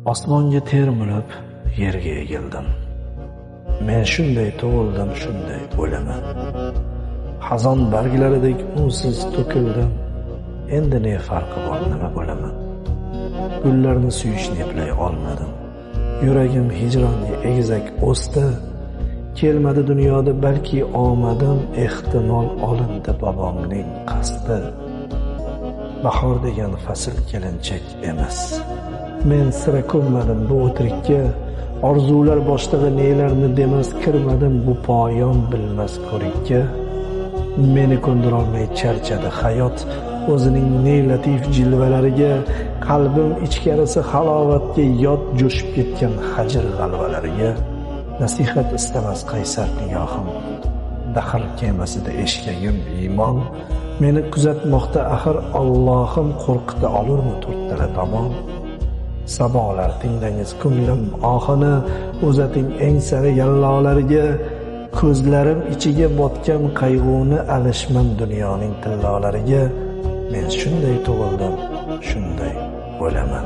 Osmonga termilib, yerga egildim. Men shunday tug'ildim, shunday o'laman. Xazon barglaridek unsiz to'kildim. Endi ne farqi bor, nima bo'laman? Gullarni suyishni eplay olmadim. Yuragim hijronga egizak o'sdi. Kelmadi dunyoda balki omadim, ehtimol olindi bobomning qasdi. Bahor degan fasl kelinchak emas. Men sira ko'nmadim bu o'tirikka. Orzular boshlig'i nelarni demas, kirmadim bu poyon bilmas ko'rikka. Meni ko'ndirolmay charchadi hayot o'zining ne latif jilvalariga. Qalbim ichkarisi halovatga yot jo'shib ketgan hajr g'alvalariga. Nasihat istamas qaysar nigohim, dahr kemasida eshkagim iymon. Meni kuzatmoqda axir Allohim, qo'rqita olurmi to'rttala tomon? Sabolar tinglangiz ko'nglim ohini, uzating eng sari yallolariga. Ko'zlarim ichiga botgan qayg'uni alishman dunyoning tillolariga. Men shunday tug'ildim, shunday o'laman.